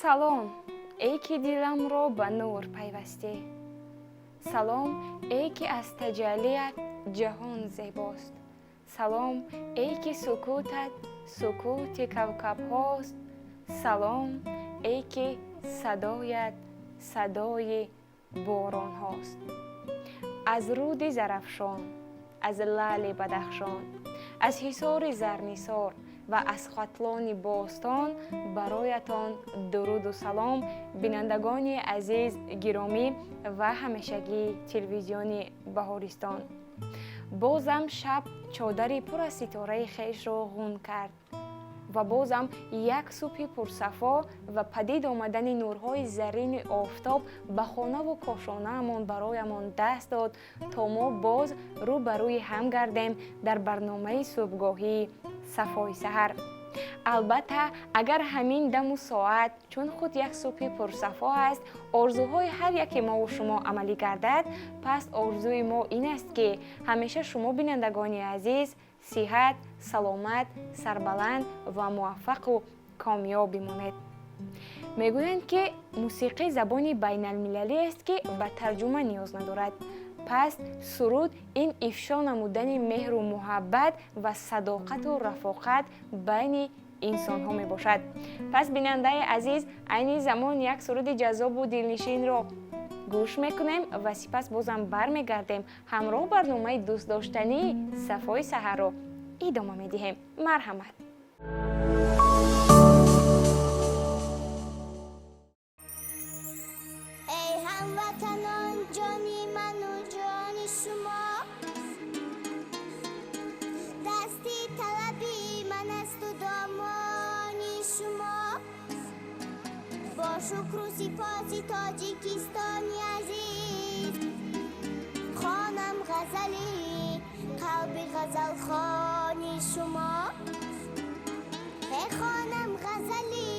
Салом, эй ки диламро ба нур пайвастӣ. Салом, эй ки аз таҷаллият ҷаҳон зебост. Салом, эй ки сукутат сукути кавкабҳост. Салом, эй ки садоят садои боронҳост. Аз руди Зарафшон, аз лаъли Бадахшон, аз ҳисори Зарнисор ва аз Хатлони бостон бароятон дуруду салом, бинандагони азиз, гиромӣ ва ҳамешагии телевизиони Баҳористон. Бозам шаб чодари пур аз ситораи хешро ғун кард ва бозам як субҳи пурсафо ва падид омадани нурҳои заррини офтоб ба хонаву кошонаамон бароямон даст дод, то мо боз рӯ ба рӯи ҳам гардем дар барномаи субҳгоҳии Сафои саҳар. Албатта, агар ҳамин даму соат, чун худ як субҳи пурсафо аст, орзуҳои ҳар яке мову шумо амалӣ гардад, пас орзуи мо ин аст, ки ҳамеша шумо, бинандагони азиз, сиҳат, саломат, сарбаланд ва муваффақу комёб бимонед. Мегӯянд, ки мусиқӣ забони байналмилалӣ аст, ки ба тарҷума ниёз надорад. Пас суруд ин ифшо намудани меҳру муҳаббат ва садоқату рафоқат байни инсонҳо мебошад. Пас, бинандаи азиз, айни замон як суруди ҷаззобу дилнишинро гӯш мекунем ва сипас бозам бармегардем, ҳамроҳ барномаи дӯстдоштании Сафои саҳарро идома медиҳем. Марҳамат. Эй ҳамватанон, ҷони ману ҷони шумо, дасти талаби ман асту домони шумо. Бо шукру сипоси Тоҷикистони азиз хонам ғазали қалби ғазалхони шумо. Хонам ғазали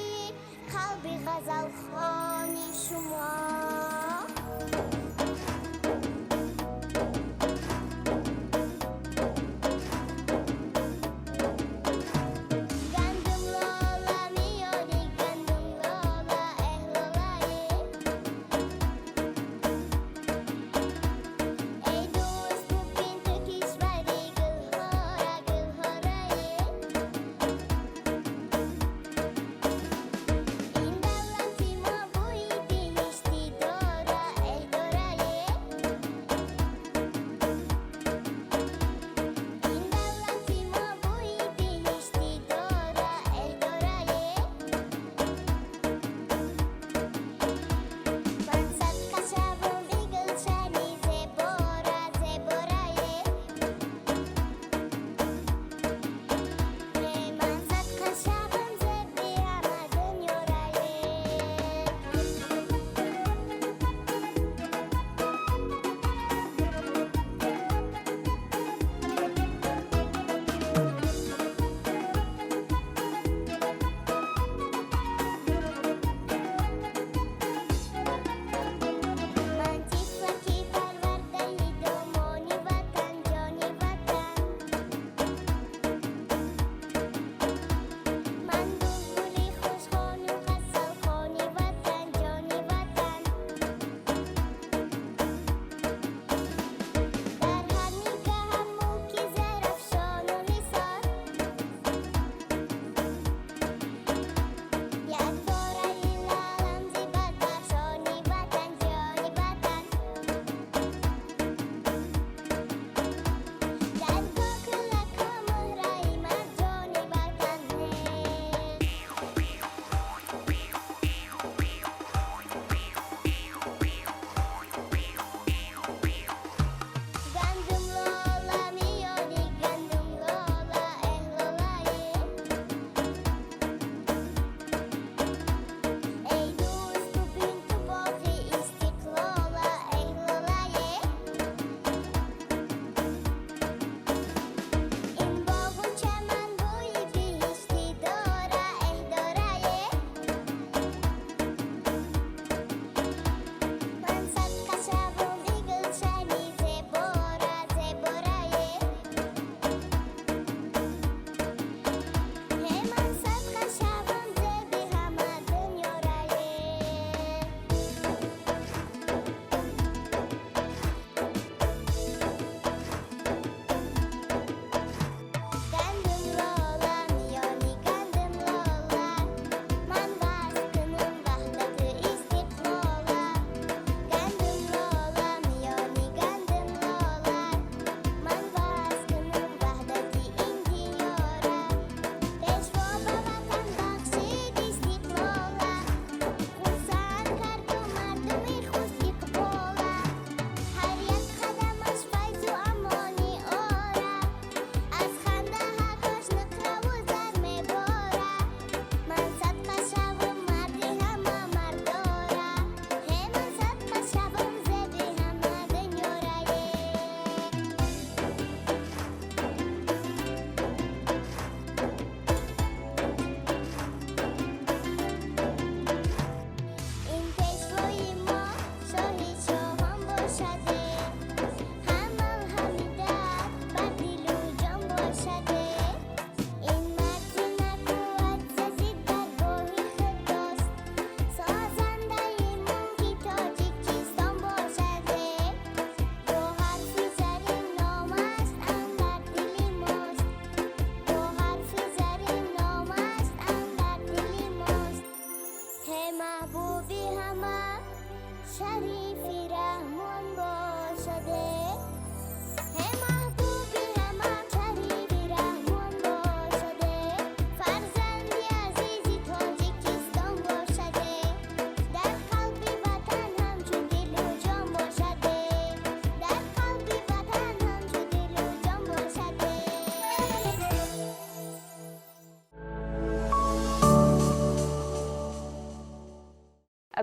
қалби ғазалхони шумо. Гандум лола миёни гандум лола, эҳ лолае. Эй дӯст, бубин ту кишвари гулҳора, гулҳорае.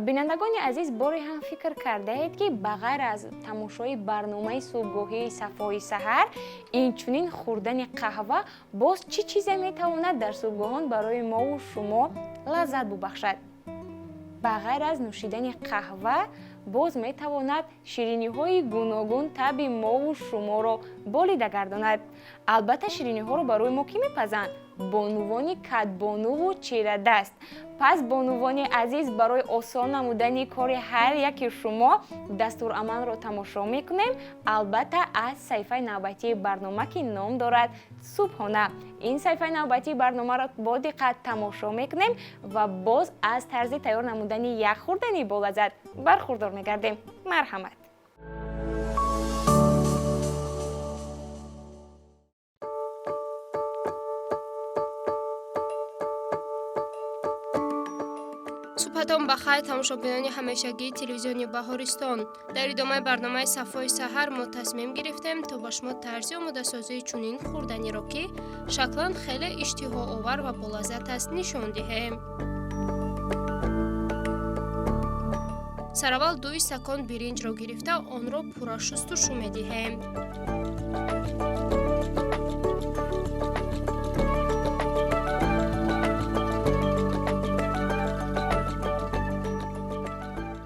Бинандагони азиз, боре ҳам фикр кардаед, ки ба ғайр аз тамошои барномаи субҳгоҳии Сафои саҳар, инчунин хӯрдани қаҳва боз чӣ чизе метавонад дар субҳгоҳон барои мову шумо лаззат бубахшад? Ба ғайр аз нӯшидани қаҳва боз метавонад шириниҳои гуногун таби мову шуморо болида гардонад. Албатта, шириниҳоро барои мо кӣ мепазанд? Бонувони кадбонуву чирадаст. Пас, бонувони азиз, барои осон намудани кори ҳар яки шумо дастурамалро тамошо мекунем, албатта, аз саҳифаи навбатии барнома, ки ном дорад «Субҳона». Ин саҳифаи навбатии барномаро бо диққат тамошо мекунем ва боз аз тарзи тайёр намудани як хӯрдани болаззат бархурдор мегардем. Марҳамат. Субҳатон ба хайр, тамошобинони ҳамешагии телевизиони Баҳористон. Дар идомаи барномаи Сафои саҳар мо тасмим гирифтем, то ба шумо тарзи омодасозии чунин хӯрданиро, ки шаклан хеле иштиҳоовар ва болаззат аст, нишон диҳем. Сараввал 2 истакон биринҷро гирифта, онро пурра шустушу медиҳем.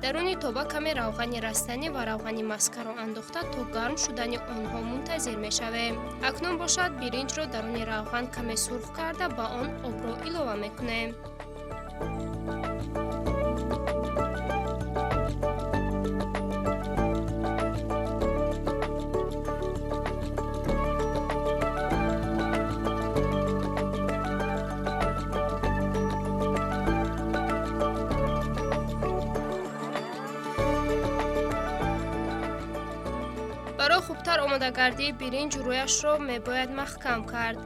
Даруни тоба каме равғани растанӣ ва равғани маскаро андохта, то гарм шудани онҳо мунтазир мешавем. Акнун бошад, биринҷро даруни равған каме сурх карда, ба он обро илова мекунем. Барои хубтар омодагардии биринҷ рӯяшро мебояд маҳкам кард.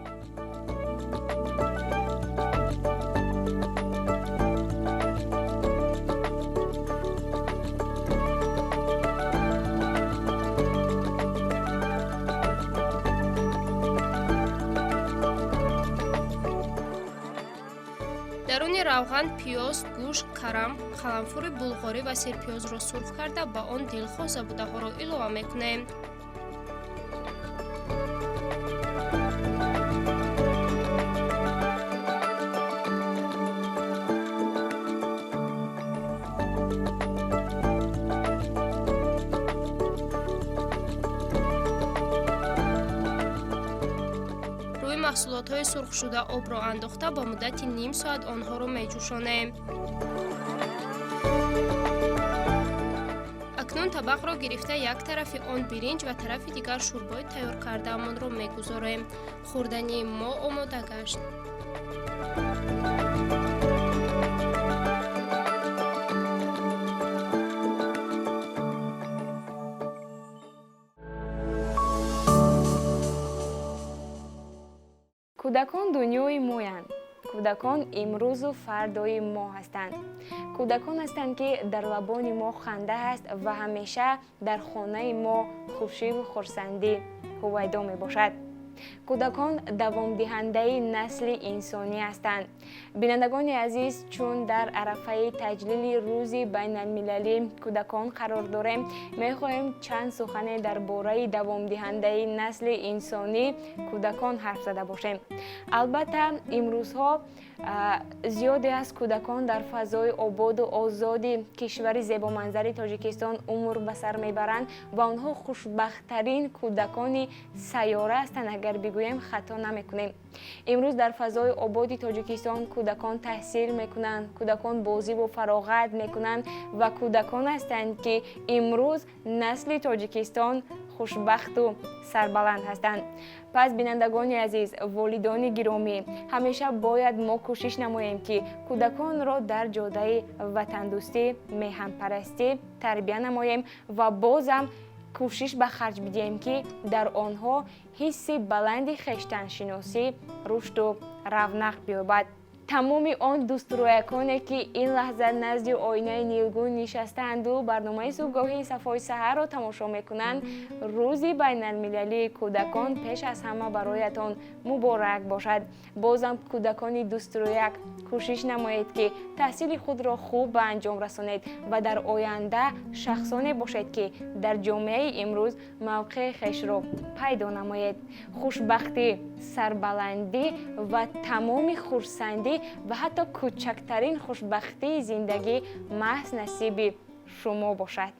Даруни равған пиёз, гӯшт, карам, қаламфури булғорӣ ва серпиёзро сурх карда, ба он дилхоҳ забудаҳоро илова мекунем. Рӯи маҳсулотҳои сурхшуда обро андохта, ба муддати ним соат онҳоро меҷӯшонем. Акнун табақро гирифта, як тарафи он биринҷ ва тарафи дигар шӯрбои тайёр кардаамонро мегузорем. Хӯрдании мо омода гашт. Кӯдакон дунёи моянд. Кӯдакон имрӯзу фардои мо ҳастанд. Кӯдакон ҳастанд, ки дар лабони мо ханда ҳаст ва ҳамеша дар хонаи мо хушиву хурсандӣ ҳувайдо мебошад. Кӯдакон давомдиҳандаи насли инсонӣ ҳастанд. Бинандагони азиз, чун дар арафаи таҷлили Рӯзи байналмилалии кӯдакон қарор дорем, мехоҳем чанд сухане дар бораи давомдиҳандаи насли инсонӣ кӯдакон ҳарф зада бошем. Албатта, имрӯзҳо зиёде аз кӯдакон дар фазои ободу озоди кишвари зебоманзари Тоҷикистон умр ба сар мебаранд ва онҳо хушбахттарин кӯдакони сайёра ҳастанд, агар бигӯем, хато намекунем. Имрӯз дар фазои ободи Тоҷикистон кӯдакон таҳсил мекунанд, кӯдакон бозиву фароғат мекунанд ва кӯдакон ҳастанд, ки имрӯз насли Тоҷикистон хушбахту сарбаланд ҳастанд. Пас, бинандагони азиз, волидони гиромӣ, ҳамеша бояд мо кӯшиш намоем, ки кӯдаконро дар ҷодаи ватандӯстӣ, меҳанпарастӣ тарбия намоем ва бозам кӯшиш ба харҷ бидиҳем, ки дар онҳо ҳисси баланди хештаншиносӣ рушду равнақ биёбад. Тамоми он дӯстрӯяконе, ки ин лаҳза назди оинаи нилгун нишастаанду барномаи субҳгоҳии Сафои саҳарро тамошо мекунанд, Рӯзи байналмилалии кӯдакон пеш аз ҳама бароятон муборак бошад. Бозам, кӯдакони дӯстрӯяк, кӯшиш намоед, ки таҳсили худро хуб ба анҷом расонед ва дар оянда шахсоне бошед, ки дар ҷомеаи имрӯз мавқеи хешро пайдо намоед. Хушбахтӣ, сарбаландӣ ва тамоми хурсандӣ ва ҳатто кӯчактарин хушбахтии зиндагӣ маҳз насиби шумо бошад.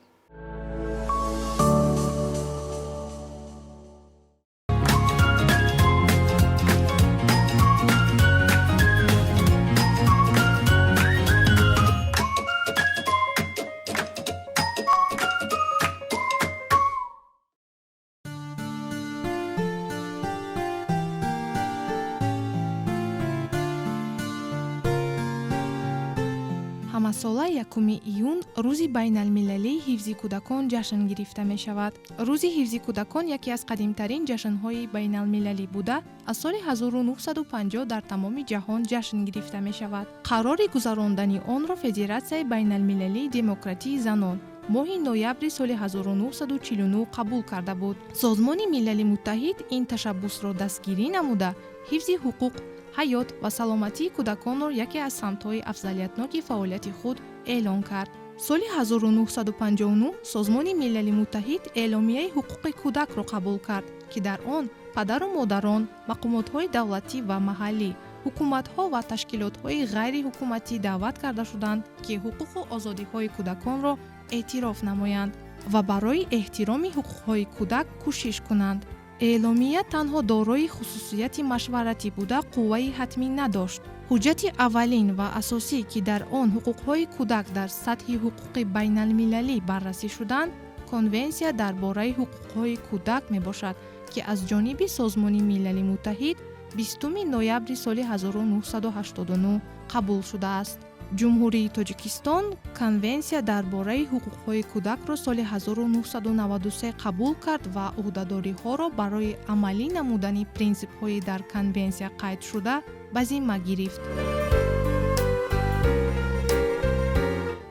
Ҳамасола 1 июн Рӯзи байналмилалии ҳифзи кӯдакон ҷашн гирифта мешавад. Рӯзи ҳифзи кӯдакон яке аз қадимтарин ҷашнҳои байналмилалӣ буда, аз соли 1950 дар тамоми ҷаҳон ҷашн гирифта мешавад. Қарори гузарондани онро Федератсияи байналмилалии демократии занон моҳи ноябри соли 1949 қабул карда буд. Созмони Милали Муттаҳид ин ташаббусро дастгирӣ намуда, ҳифзи ҳуқуқ, ҳаёт ва саломатии кӯдаконро яке аз самтҳои афзалиятноки фаъолияти худ эълон кард. Соли 1959 Созмони Милали Муттаҳид Эъломияи ҳуқуқи кӯдакро қабул кард, ки дар он падару модарон, мақомотҳои давлатӣ ва маҳаллӣ, ҳукуматҳо ва ташкилотҳои ғайриҳукуматӣ даъват карда шуданд, ки ҳуқуқу озодиҳои кӯдаконро эътироф намоянд ва барои эҳтироми ҳуқуқҳои кӯдак кӯшиш кунанд. Эъломия танҳо дорои хусусияти машваратӣ буда, қувваи ҳатмӣ надошт. Ҳуҷҷати аввалин ва асосӣ, ки дар он ҳуқуқҳои кӯдак дар сатҳи ҳуқуқи байналмилалӣ баррасӣ шуданд, Конвенсия дар бораи ҳуқуқҳои кӯдак мебошад, ки аз ҷониби Созмони Милали Муттаҳид 20 ноябри соли 1989 қабул шудааст. Ҷумҳурии Тоҷикистон Конвенсия дар бораи ҳуқуқҳои кӯдакро соли 1993 қабул кард ва ӯҳдадориҳоро барои амалӣ намудани принсипҳои дар конвенсия қайдшуда ба зимма гирифт.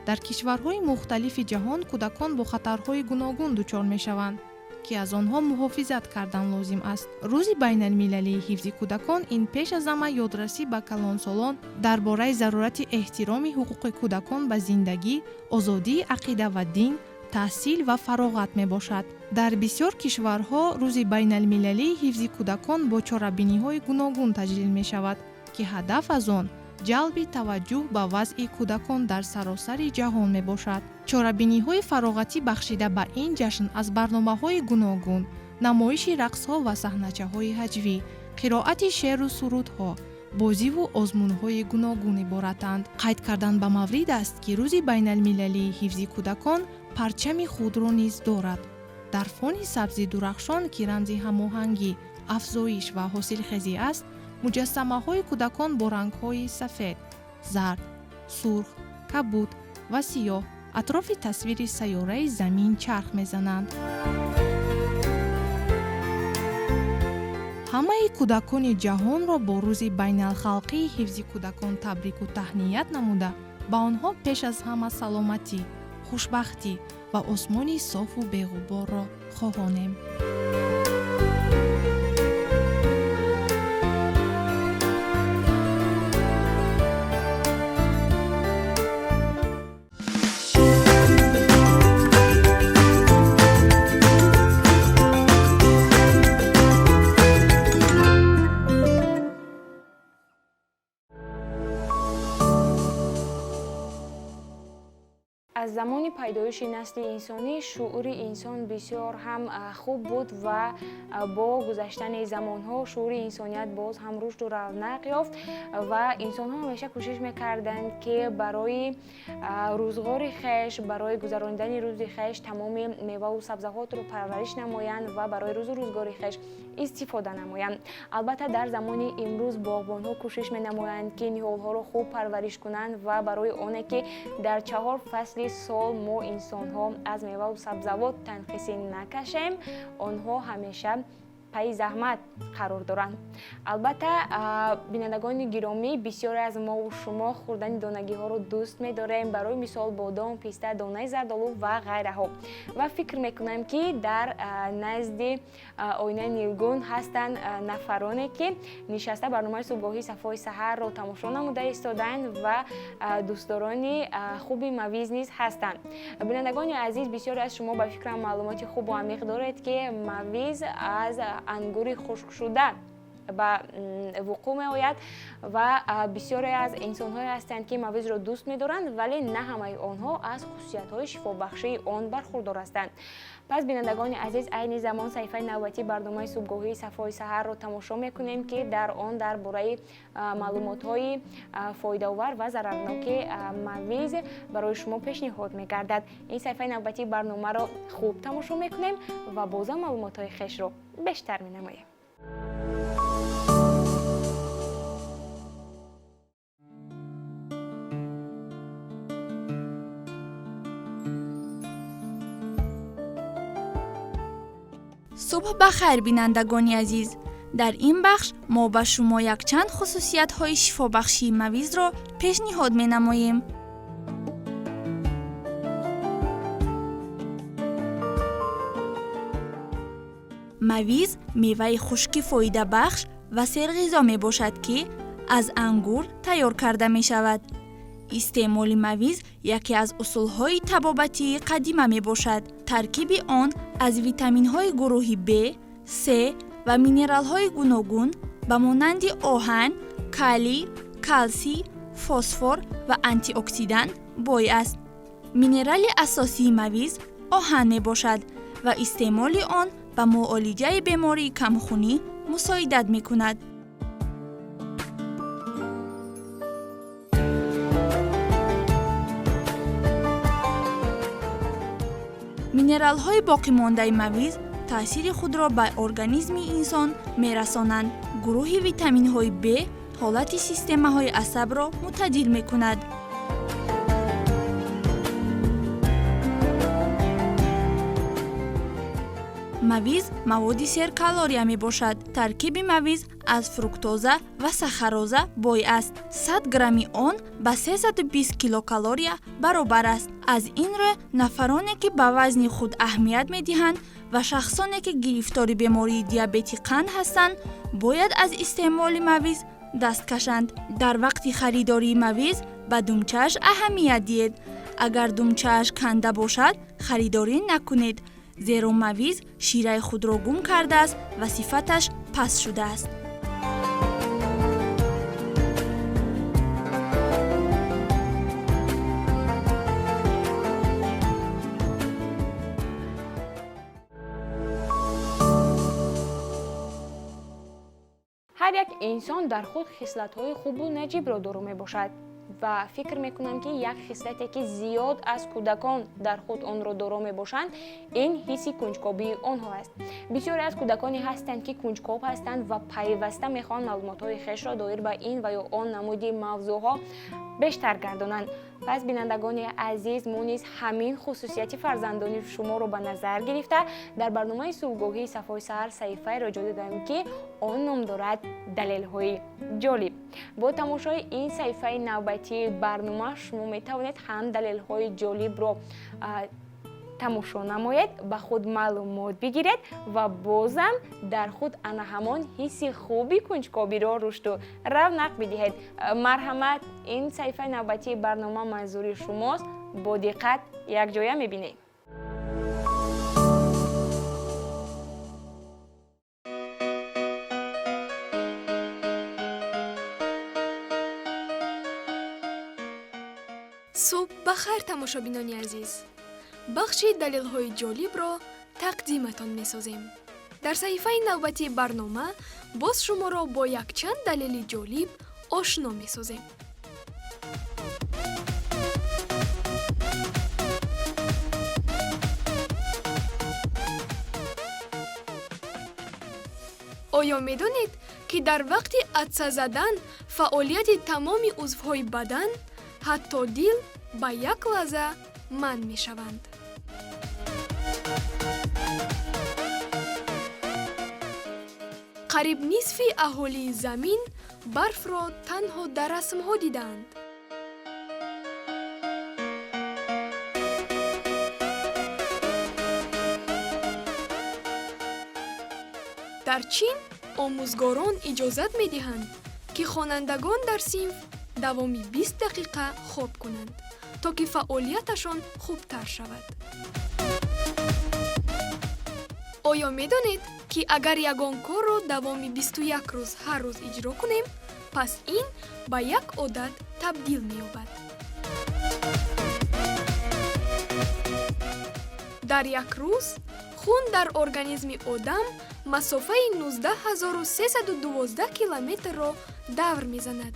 Дар кишварҳои мухталифи ҷаҳон кӯдакон бо хатарҳои гуногун дучор мешаванд, ки аз онҳо муҳофизат кардан лозим аст. Рӯзи байналмилалии ҳифзи кӯдакон ин пеш аз ҳама ёдрасӣ ба калонсолон дар бораи зарурати эҳтироми ҳуқуқи кӯдакон ба зиндагӣ, озодии ақида ва дин, таҳсил ва фароғат мебошад. Дар бисёр кишварҳо Рӯзи байналмилалии ҳифзи кӯдакон бо чорабиниҳои гуногун таҷлил мешавад, ки ҳадаф аз он ҷалби таваҷҷӯҳ ба вазъи кӯдакон дар саросари ҷаҳон мебошад. Чорабиниҳои фароғатӣ бахшида ба ин ҷашн аз барномаҳои гуногун, намоиши рақсҳо ва саҳначаҳои ҳаҷвӣ, қироати шеъру сурудҳо, бозиву озмунҳои гуногун иборатанд. Қайд кардан ба маврид аст, ки Рӯзи байналмилалии ҳифзи кӯдакон парчами худро низ дорад. Дар фони сабзи дурахшон, ки рамзи ҳамоҳангӣ, афзоиш ва ҳосилхезӣ аст, муҷассамаҳои кӯдакон бо рангҳои сафед, зард, сурх, кабуд ва сиёҳ атрофи тасвири сайёраи Замин чарх мезананд. Ҳамаи кӯдакони ҷаҳонро бо Рӯзи байналхалқии ҳифзи кӯдакон табрику таҳният намуда, ба онҳо пеш аз ҳама саломатӣ, хушбахтӣ ва осмони софу беғуборро хоҳонем. Аз замони пайдоиши насли инсонӣ шуури инсон бисёр ҳам хуб буд ва бо гузаштани замонҳо шуури инсоният боз ҳам рушду равнақ ёфт ва инсонҳо ҳамеша кӯшиш мекарданд, ки барои рӯзғори хеш, барои гузаронидани рӯзи хеш тамоми меваву сабзавотро парвариш намоянд ва барои рӯзу рӯзгори хеш истифода намоянд. Албатта, дар замони имрӯз боғбонҳо кӯшиш менамоянд, ки ниҳолҳоро хуб парвариш кунанд ва барои оне ки дар чаҳор фасли сол мо инсонҳо аз меваву сабзавот танқисӣ накашем, онҳо ҳамеша Пайи заҳмат қарор доранд. Албатта, бинандагони гиромӣ, бисёре аз мову шумо хӯрдани донагиҳоро дӯст медорем, барои мисол бодом, писта, донаи зардолу ва ғайраҳо. Ва фикр мекунам, ки дар назди оинаи нилгун ҳастанд нафароне, ки нишаста барномаи субҳгоҳии Сафои саҳарро тамошо намуда истодаанд ва дӯстдорони хуби мавиз низ ҳастанд. Бинандагони азиз, бисёре аз шумо, ба фикрам, маълумоти хубу амиқ доред, ки мавиз аз ангури хушкшуда ба вуқӯъ меояд ва бисёре аз инсонҳое ҳастанд, ки мавизро дӯст медоранд, вале на ҳамаи онҳо аз хусусиятҳои шифобахшии он бархурдор ҳастанд. Пас, бинандагони азиз, айни замон саҳифаи навбатии барномаи субҳгоҳии Сафои саҳарро тамошо мекунем, ки дар он дар бораи маълумотҳои фоидаовар ва зарарноки мавиз барои шумо пешниҳод мегардад. Ин саҳифаи навбатии барномаро хуб тамошо мекунем ва бозам маълумотҳои хешро бештар менамоем. Субҳ ба хайр, бинандагони азиз! Дар ин бахш мо ба шумо якчанд хусусиятҳои шифобахшии мавизро пешниҳод менамоем. Мавиз меваи хушки фоидабахш ва серғизо мебошад, ки аз ангур тайёр карда мешавад. Истеъмоли мавиз яке аз усулҳои табобатии қадима мебошад. Таркиби он аз витаминҳои гурӯҳи б, с ва минералҳои гуногун ба монанди оҳан, калий, калсий, фосфор ва антиоксидант бой аст. Минерали асосии мавиз оҳан мебошад ва истеъмоли он ба муолиҷаи бемории камхунӣ мусоидат мекунад. Минералҳои боқимондаи мавиз таъсири худро ба организми инсон мерасонанд. Гурӯҳи витаминҳои б ҳолати системаҳои асабро мӯътадил мекунад. Мавиз маводи серкалория мебошад. Таркиби мавиз аз фруктоза ва сахароза бой аст. 100 грамми он ба 320 килокалория баробар аст. Аз ин рӯ, нафароне, ки ба вазни худ аҳамият медиҳанд, ва шахсоне, ки гирифтори бемории диабети қанд ҳастанд, бояд аз истеъмоли мавиз даст кашанд. Дар вақти харидории мавиз ба думчааш аҳамият диҳед. Агар думчааш канда бошад, харидорӣ накунед, зеро мавиз шираи худро гум кардааст ва сифаташ паст шудааст. Ҳар як инсон дар худ хислатҳои хубу наҷибро доро мебошад ва фикр мекунам, ки як хислате, ки зиёд аз кӯдакон дар худ онро доро мебошанд, ин ҳисси кунҷкобии онҳо аст. Бисёре аз кӯдаконе ҳастанд, ки кунҷкоб ҳастанд ва пайваста мехоҳанд маълумотҳои хешро доир ба ин ва ё он намуди мавзӯъҳо бештар гардонанд. Пас, бинандагони азиз, мо низ ҳамин хусусияти фарзандони шуморо ба назар гирифта, дар барномаи субҳгоҳии Сафои саҳар саҳифаеро ҷой додем, ки он ном дорад «Далелҳои ҷолиб». Бо тамошои ин саҳифаи навбатии барнома шумо метавонед ҳам далелҳои ҷолибро тамошо намоед, ба худ маълумот бигиред ва бозам дар худ ана ҳамон ҳисси хуби кунҷкобиро рушду равнақ бидиҳед. Марҳамат, ин саҳифаи навбатии барнома манзури шумост. Бо диққат якҷоя мебинем. Субҳ ба хайр, тамошобинони азиз! Бахши далелҳои ҷолибро тақдиматон месозем. Дар саҳифаи навбатии барнома боз шуморо бо якчанд далели ҷолиб ошно месозем. Оё медонед, ки дар вақти атса задан фаъолияти тамоми узвҳои бадан, ҳатто дил, ба як лаҳза манъ мешаванд? Қариб нисфи аҳолии замин барфро танҳо дар расмҳо дидаанд. Дар Чин омӯзгорон иҷозат медиҳанд, ки хонандагон дар синф давоми 20 дақиқа хоб кунанд, то ки фаъолияташон хубтар шавад. Оё медонед, ки агар ягон корро давоми 21 рӯз ҳар рӯз иҷро кунем, пас ин ба як одат табдил меёбад? Дар як рӯз хун дар организми одам масофаи 19 312 километрро давр мезанад.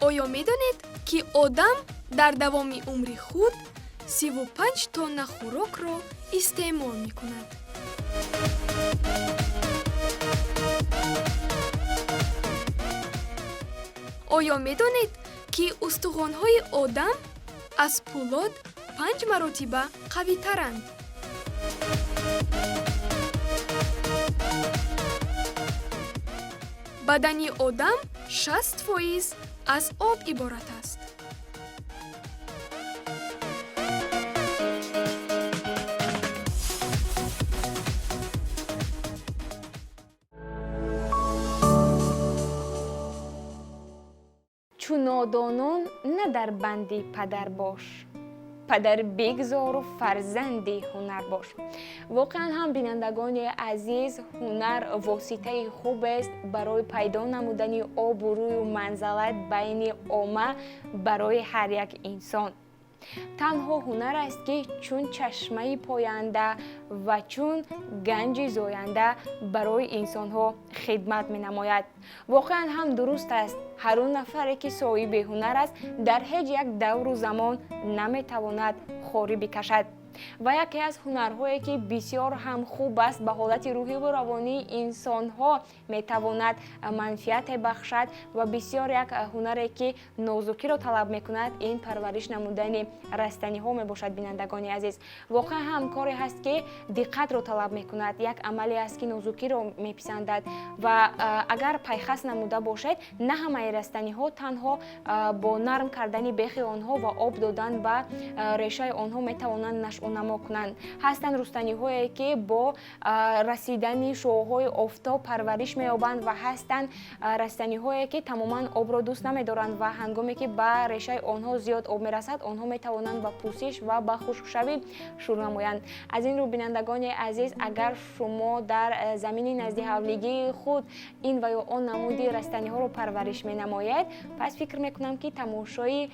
Оё медонед, ки одам дар давоми умри худ 35 тонна хӯрокро истеъмол мекунад? Оё медонед, ки устухонҳои одам аз пӯлод панҷ маротиба қавитаранд? Бадани одам 60% аз об иборат аст. Чу нодонон на дар банди падар бош, падар бигзору фарзанди ҳунар бош. Воқеан ҳам, бинандагони азиз, ҳунар воситаи хубест барои пайдо намудани обрӯю манзалат байни омма барои ҳар як инсон. Танҳо ҳунар аст, ки чун чашмаи поянда ва чун ганҷи зоянда барои инсонҳо хидмат менамояд. Воқеан ҳам дуруст аст, ҳар он нафаре, ки соҳиби ҳунар аст, дар ҳеҷ як давру замон наметавонад хорӣ бикашад. Ва яке аз ҳунарҳое, ки бисёр ҳам хуб аст, ба ҳолати рӯҳиву равонии инсонҳо метавонад манфиате бахшад ва бисёр як ҳунаре, ки нозукиро талаб мекунад, ин парвариш намудани растаниҳо мебошад. Бинандагони азиз, воқеан ҳам коре ҳаст, ки диққатро талаб мекунад, як амале аст, ки нозукиро меписандад. Ва агар пайхас намуда бошед, на ҳамаи растаниҳо танҳо бо нарм кардани бехи онҳо ва об додан ба решаи онҳо метавонанд нашъунамо кунанд. Ҳастанд рустаниҳое, ки бо расидани шуоъҳои офтоб парвариш меёбанд, ва ҳастанд растаниҳое, ки тамоман обро дӯст намедоранд ва ҳангоме ки ба решаи онҳо зиёд об мерасад, онҳо метавонанд ба пӯсиш ва ба хушкшавӣ шурӯъ намоянд. Аз ин рӯ, бинандагони азиз, агар шумо дар замини назди ҳавлигии худ ин ва ё он намуди растаниҳоро парвариш менамоед, пас фикр мекунам, ки тамошои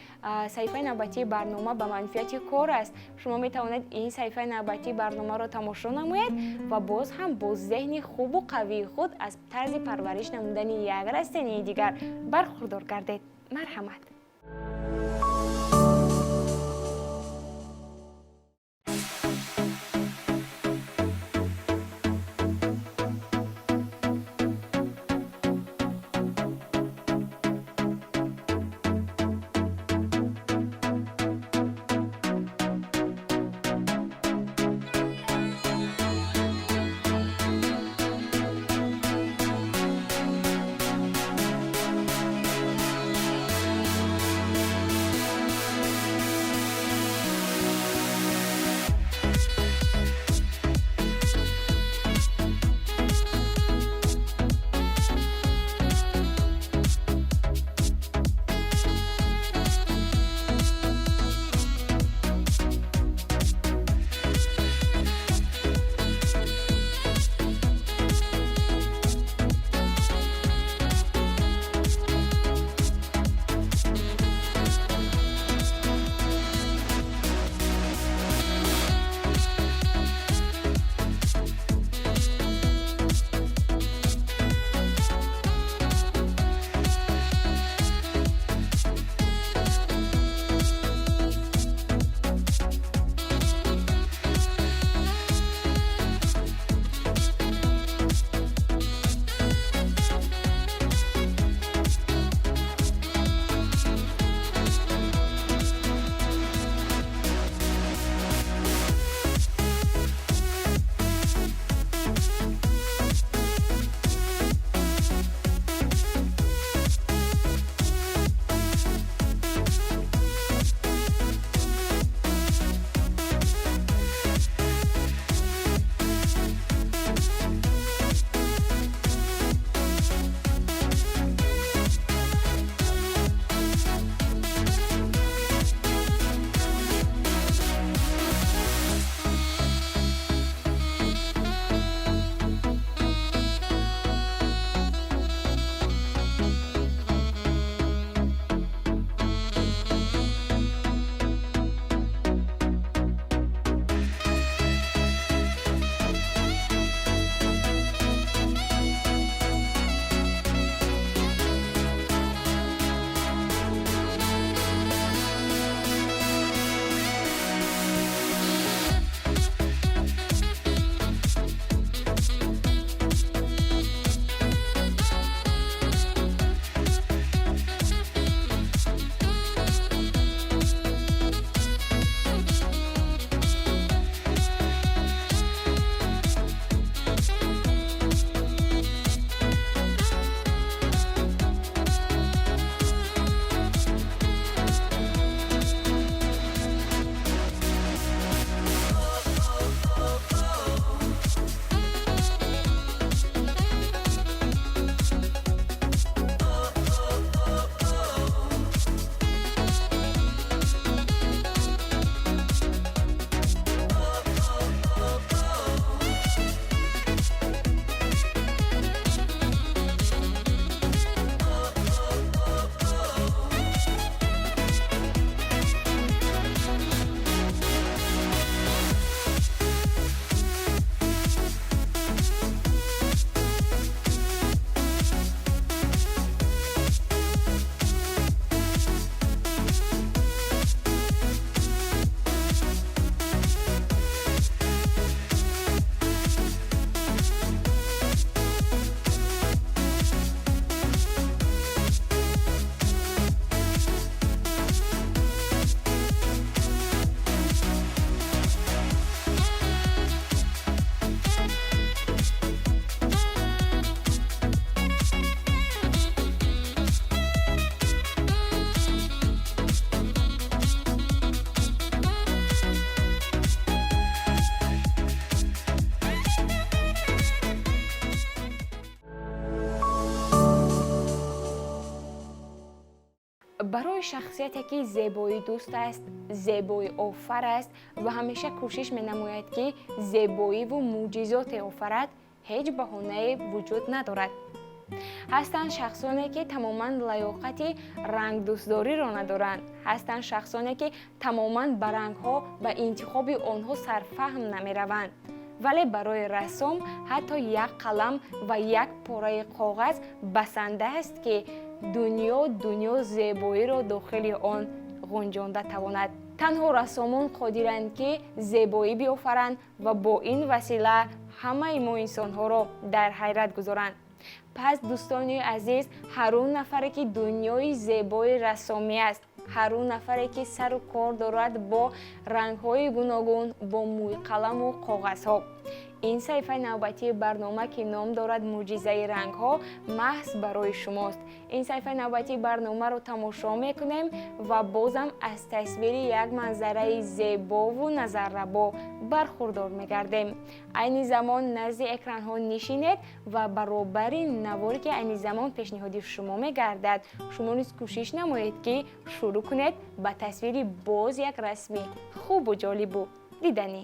саҳифаи навбатии барнома ба манфиати кор аст. Шумо метавонед ин саҳифаи навбатии барномаро тамошо намоед ва боз ҳам бо зеҳни хубу қавии худ аз тарзи парвариш намудани як растании дигар бархурдор гардед. Марҳамат. Барои шахсияте ки зебоидӯст аст, зебоиофар аст ва ҳамеша кӯшиш менамояд, ки зебоиву мӯъҷизоте офарад, ҳеҷ баҳонае вуҷуд надорад. Ҳастанд шахсоне, ки тамоман лаёқати рангдӯстдориро надоранд. Ҳастанд шахсоне, ки тамоман ба рангҳо, ба интихоби онҳо сарфаҳм намераванд. Вале барои рассом ҳатто як қалам ва як пораи коғаз басанда аст, ки дунё дунё зебоиро дохили он ғунҷонда тавонад. Танҳо рассомон қодиранд, ки зебоӣ биофаранд ва бо ин васила ҳамаи мо инсонҳоро дар ҳайрат гузоранд. Пас, дӯстони азиз, ҳар он нафаре, ки дунёи зебои рассомӣ аст, ҳар он нафаре, ки сару кор дорад бо рангҳои гуногун, бо мӯйқаламу коғазҳо, ин саҳифаи навбатии барнома, ки ном дорад «Мӯъҷизаи рангҳо», маҳз барои шумост. Ин саҳифаи навбатии барномаро тамошо мекунем ва бозам аз тасвири як манзараи зебову назаррабо бархурдор мегардем. Айни замон назди экранҳо нишинед ва баробари наворе, ки айни замон пешниҳоди шумо мегардад, шумо низ кӯшиш намоед, ки шурӯъ кунед ба тасвири боз як расми хубу ҷолибу диданӣ.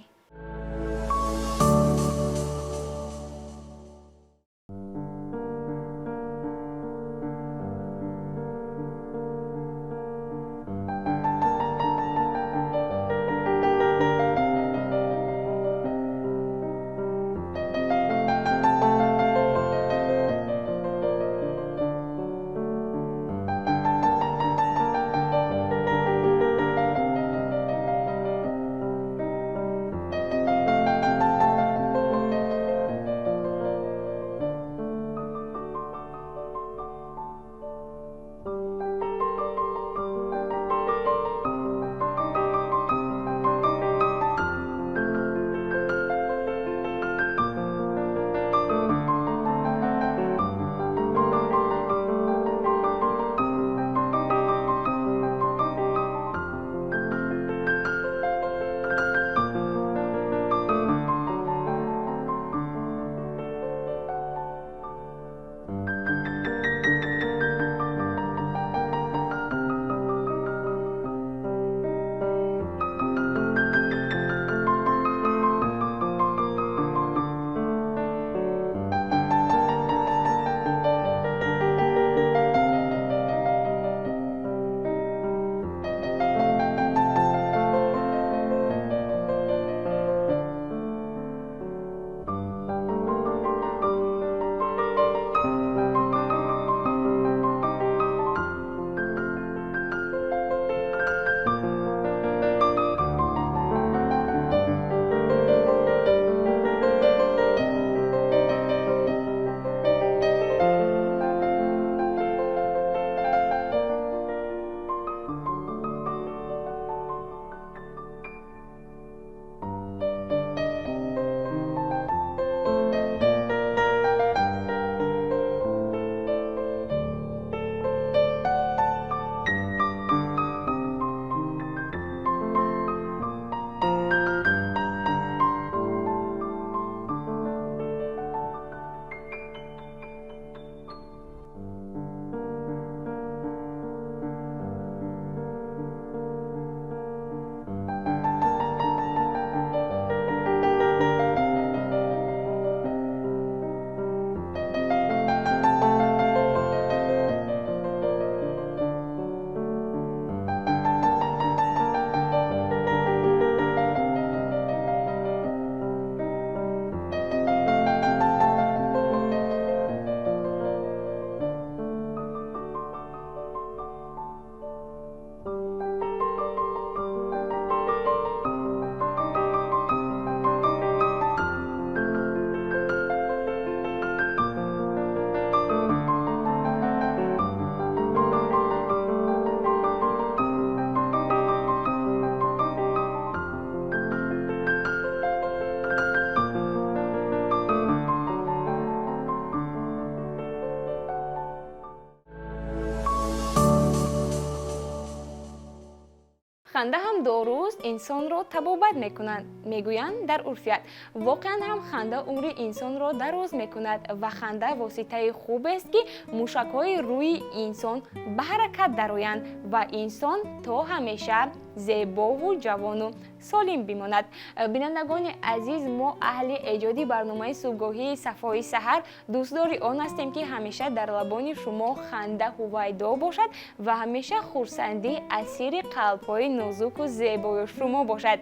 Ханда ҳам доруст, инсонро табобат мекунанд, мегӯянд дар урфият. Воқеан ҳам ханда умри инсонро дароз мекунад ва ханда воситаи хубест, ки мушакҳои рӯи инсон ба ҳаракат дароянд ва инсон то ҳамеша зебову ҷавону солим бимонад. Бинандагони азиз, мо аҳли эҷоди барномаи субҳгоҳии «Сафои саҳар» дӯстдори он ҳастем, ки ҳамеша дар лабони шумо ханда ҳувайдо бошад ва ҳамеша хурсандӣ асири қалбҳои нозуку зебои шумо бошад.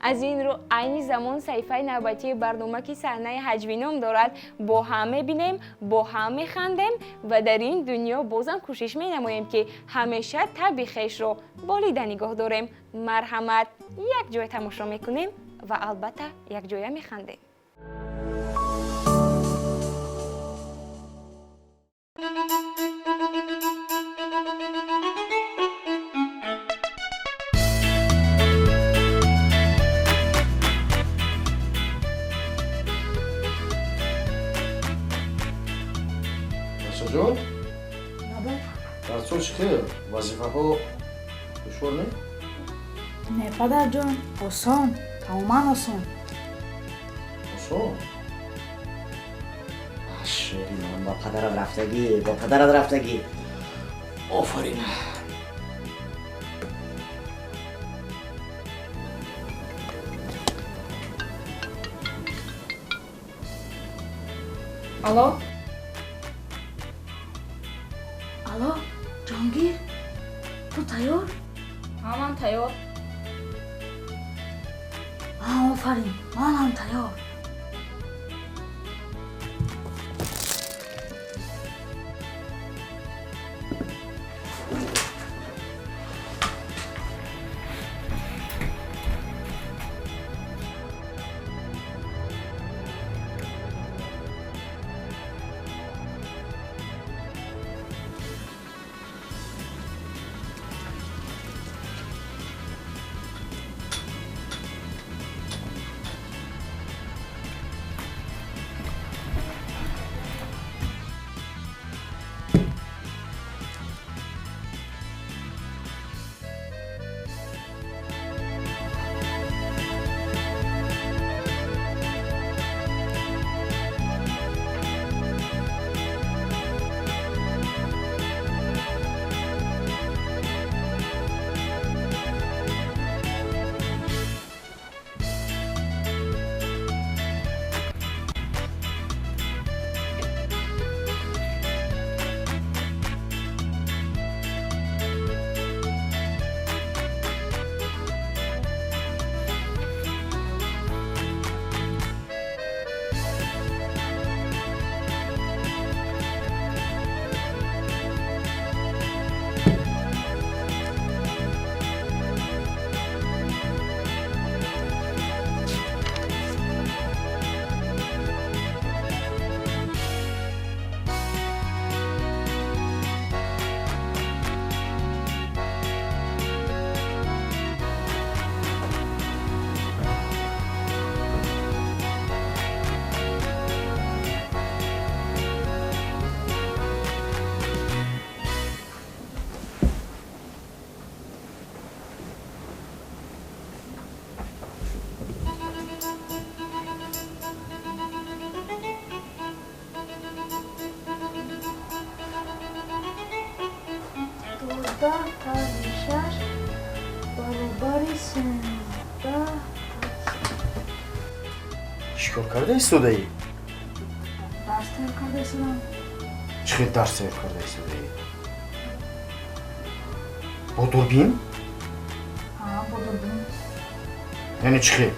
Аз ин рӯ айни замон саҳифаи навбатии барнома, ки саҳнаи ҳаҷвӣ ном дорад, бо ҳам мебинем, бо ҳам механдем ва дар ин дунё бозам кӯшиш менамоем, ки ҳамеша табъи хешро болида нигоҳ дорем. Марҳамат, якҷоя тамошо мекунем ва албатта якҷоя механдем. Бачаҷон, дарсҳо чӣ хел? Вазифаҳо душвор не? Не, падарҷон, осон, тамоман осон. Осон? Шери ман, ба падарат рафтагӣ, ба падарат рафтагӣ. Офарин. Алло. Алло, Ҷонгир, ту тайёр? Ҳа, ман тайёр. Офарин, ман ҳам тайёр. 12 тарҳи шаш баробари 13. Чӣ кор карда истодаӣ? Дарс тайёр карда истодам. Чӣ хел дарс тайёр карда истодаӣ? Бо дурбин? Ҳа, бо дурбин. Яъне чӣ хел?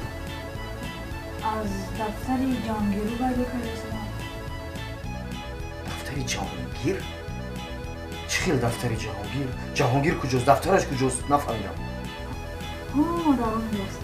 Аз дафтари Ҷаҳонгиру пайдо карда истодам. Дафтари Ҷаҳонгир? Чӣ хел дафтари Ҷаҳонгир? Ҷаҳонгир куҷост? Дафтараш куҷост? Нафаҳмидам. Ҳо, дар он ҷост.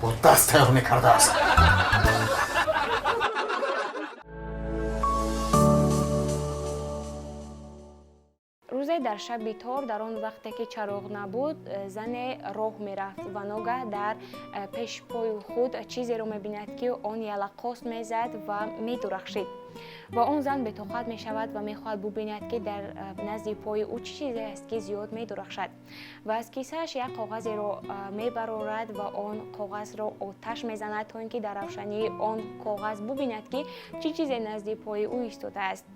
Бо даст тайёр мекардааст. Дар шаби тор, дар он вақте ки чароғ набуд, зане роҳ мерафт ва ногаҳ дар пеши пои худ чизеро мебинад, ки он ялақос мезад ва медурахшид. Ва он зан бетоқат мешавад ва мехоҳад бубинад, ки дар назди пои ӯ чӣ чизе аст, ки зиёд медурахшад, ва аз кисааш як коғазеро мебарорад ва он коғазро оташ мезанад, то ин ки дар равшании он коғаз бубинад, ки чӣ чизе назди пои ӯ истодааст.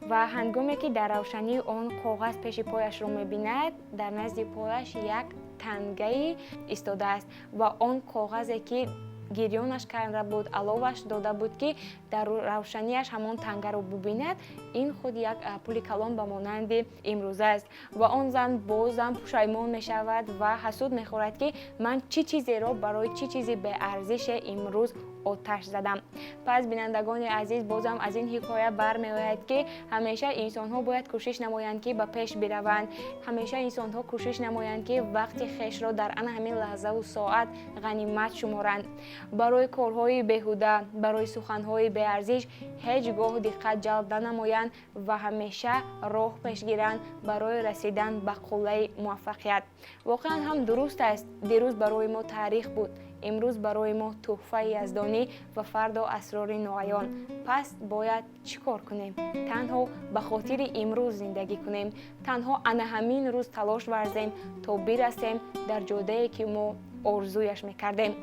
Ва ҳангоме ки дар равшании он коғаз пеши пояшро мебинад, дар назди пояш як тангаи истодааст ва он коғазе, ки гирёнаш карда буд, аловаш дода буд, ки дар равшанияш ҳамон тангаро бубинад, ин худ як пули калон ба монанди имрӯза аст. Ва он зан бозам пушаймон мешавад ва ҳасуд мехӯрад, ки ман чӣ чизеро барои чӣ чизи беарзише имрӯз оташ задам. Пас, бинандагони азиз, бозам аз ин ҳикоя бармеояд, ки ҳамеша инсонҳо бояд кӯшиш намоянд, ки ба пеш бираванд. Ҳамеша инсонҳо кӯшиш намоянд, ки вақти хешро дар ана ҳамин лаҳзаву соат ғанимат шуморанд. Барои корҳои беҳуда, барои суханҳои беарзиш ҳеҷ гоҳ диққат ҷалб нанамоянд ва ҳамеша роҳ пеш гиранд барои расидан ба қуллаи муваффақият. Воқеан ҳам дуруст аст: дирӯз барои мо таърих буд, имрӯз барои мо тӯҳфаи яздонӣ ва фардо асрори ноаён. Пас бояд чӣ кор кунем? Танҳо ба хотири имрӯз зиндагӣ кунем, танҳо ана ҳамин рӯз талош варзем, то бирасем дар ҷодае, ки мо орзуяш мекардем.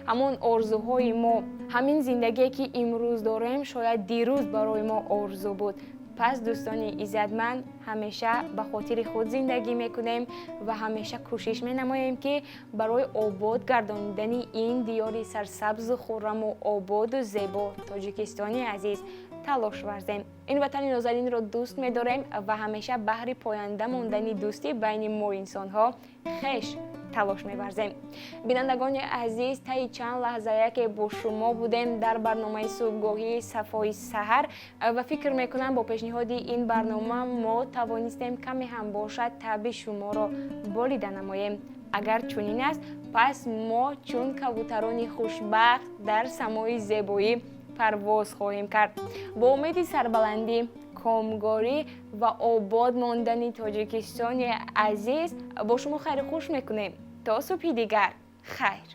Ҳамон орзуҳои мо, ҳамин зиндагие, ки имрӯз дорем, шояд дирӯз барои мо орзу буд. Пас, дӯстони иззатманд, ҳамеша ба хотири худ зиндагӣ мекунем ва ҳамеша кӯшиш менамоем, ки барои обод гардонидани ин диёри сарсабзу хурраму ободу зебо, Тоҷикистони азиз, талош варзем. Ин ватани нозанинро дӯст медорем ва ҳамеша баҳри поянда мондани дӯстӣ байни мо инсонҳо хеш талош меварзем. Бинандагони азиз, таи чанд лаҳза яке бо шумо будем дар барномаи субҳгоҳии «Сафои саҳар» ва фикр мекунам, бо пешниҳоди ин барнома мо тавонистем каме ҳам бошад таъби шуморо болида намоем. Агар чунин аст, пас мо чун кабутарони хушбахт дар самои зебоӣ парвоз хоҳем кард. Бо умеди сарбаландӣ, комгорӣ ва обод мондани Тоҷикистони азиз бо шумо хайру хуш мекунем. То субҳи дигар, хайр.